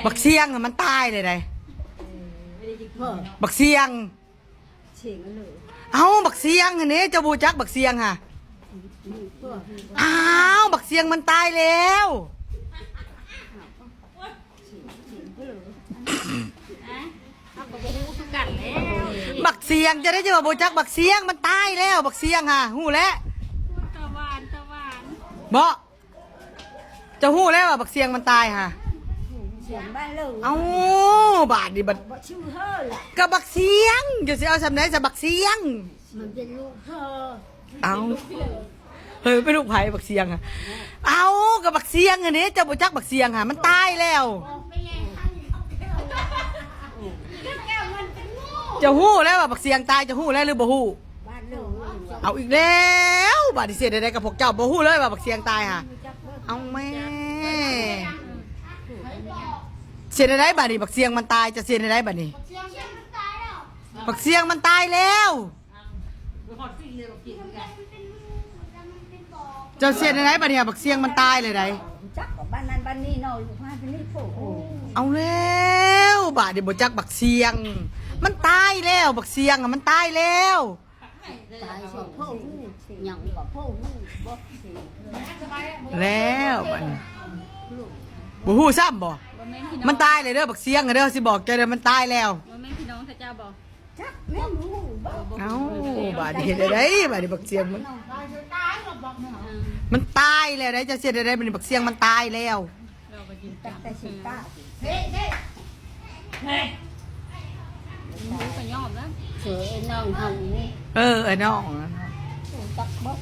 ບັກຊຽງ ມັນຕາຍເລີຍໃດ໋. ບັກຊຽງ ຊຽງເລີຍ. ເອົ້າ ບັກຊຽງຫັ້ນເດ້ ເຈົ້າບໍ່ຮູ້ຈັກບັກຊຽງຫະ? ອ້າວ ບັກຊຽງມັນຕາຍແລ້ວ. ບັກຊຽງ ເຈົ້າໄດ້ຈະວ່າບໍ່ຈັກບັກຊຽງ ມັນຕາຍແລ້ວ. ບັກຊຽງຫະ ຮູ້ແລ້ວ. ຕາຫວານ ຕາຫວານ ເບາະ. ເຈົ້າຮູ້ແລ້ວວ່າບັກຊຽງມັນຕາຍຫະ? ຊຽງບ້ານເລີຍ. ເອົ້າ ບາດນີ້ບັດ ບໍ່ຊື່ເຮີລະ ກະບັກຊຽງ ເຈົ້າຊິເອົາສ່ຳໃດຊະ ບັກຊຽງ? ມັນເປັນລູກເຮີ. ເອົ້າ ເຮີ ເປັນລູກໃຜບັກຊຽງຫະ? ເອົ້າ ກະບັກຊຽງຫັ້ນເດ້ ເຈົ້າບໍ່ຈັກບັກຊຽງຫະ? ມັນຕາຍແລ້ວ. ເຈົ້າຮູ້ແລ້ວວ່າບັກຊຽງຕາຍ ເຈົ້າຮູ້ແລ້ວຫຼືບໍ່ຮູ້? ເອົາອີກແລ້ວ ບາດນີ້ເຮັດແນວໃດກັບພວກເຈົ້າ ບໍ່ຮູ້ເລີຍວ່າບັກຊຽງຕາຍຫະ? ເອົາແມ່ ເຮັດແນວໃດບາດນີ້ ບັກຊຽງມັນຕາຍ ຈະເຮັດແນວໃດບາດນີ້? ບັກຊຽງມັນຕາຍແລ້ວ. ເຈົ້າເຮັດແນວໃດບາດນີ້ ບັກຊຽງມັນຕາຍແລ້ວໃດ໋. ຈັກວ່າບ້ານນັ້ນບ້ານນີ້ເນາະ ຢູ່ບ້ານນີ້ໂພດ. ເອົາແລ້ວ ບາດນີ້ບໍ່ຈັກບັກຊຽງ ມັນຕາຍແລ້ວ ບັກຊຽງມັນຕາຍແລ້ວ. ຕາຍສອງໂພດ ຍັງກວ່າໂພດບໍ່. ແລ້ວບາດນີ້ ບໍ່ຮູ້ຊ້ຳບໍ່? ມັນຕາຍແລ້ວເດີ ບັກຊຽງເດີ ຊິບອກເຈົ້າເດີ ມັນຕາຍແລ້ວ. ບໍ່ແມ່ນພີ່ນ້ອງເຂົາເຈົ້າບໍ່? ຈັກແມ່ນຮູ້ບໍ່? ເອົ້າ ບາດນີ້ເຮັດແນວໃດບາດນີ້ ບັກຊຽງມັນ ມັນຕາຍແລ້ວໃດ໋. ຈະເຮັດແນວໃດບາດນີ້ ບັກຊຽງມັນຕາຍແລ້ວ. ເຮົາກະຍອມແລ້ວ ເອີ ເອີ ນ້ອງເຮົານີ້ ເອີ ເອີ ນ້ອງ ຮູ້ຈັກບໍ່?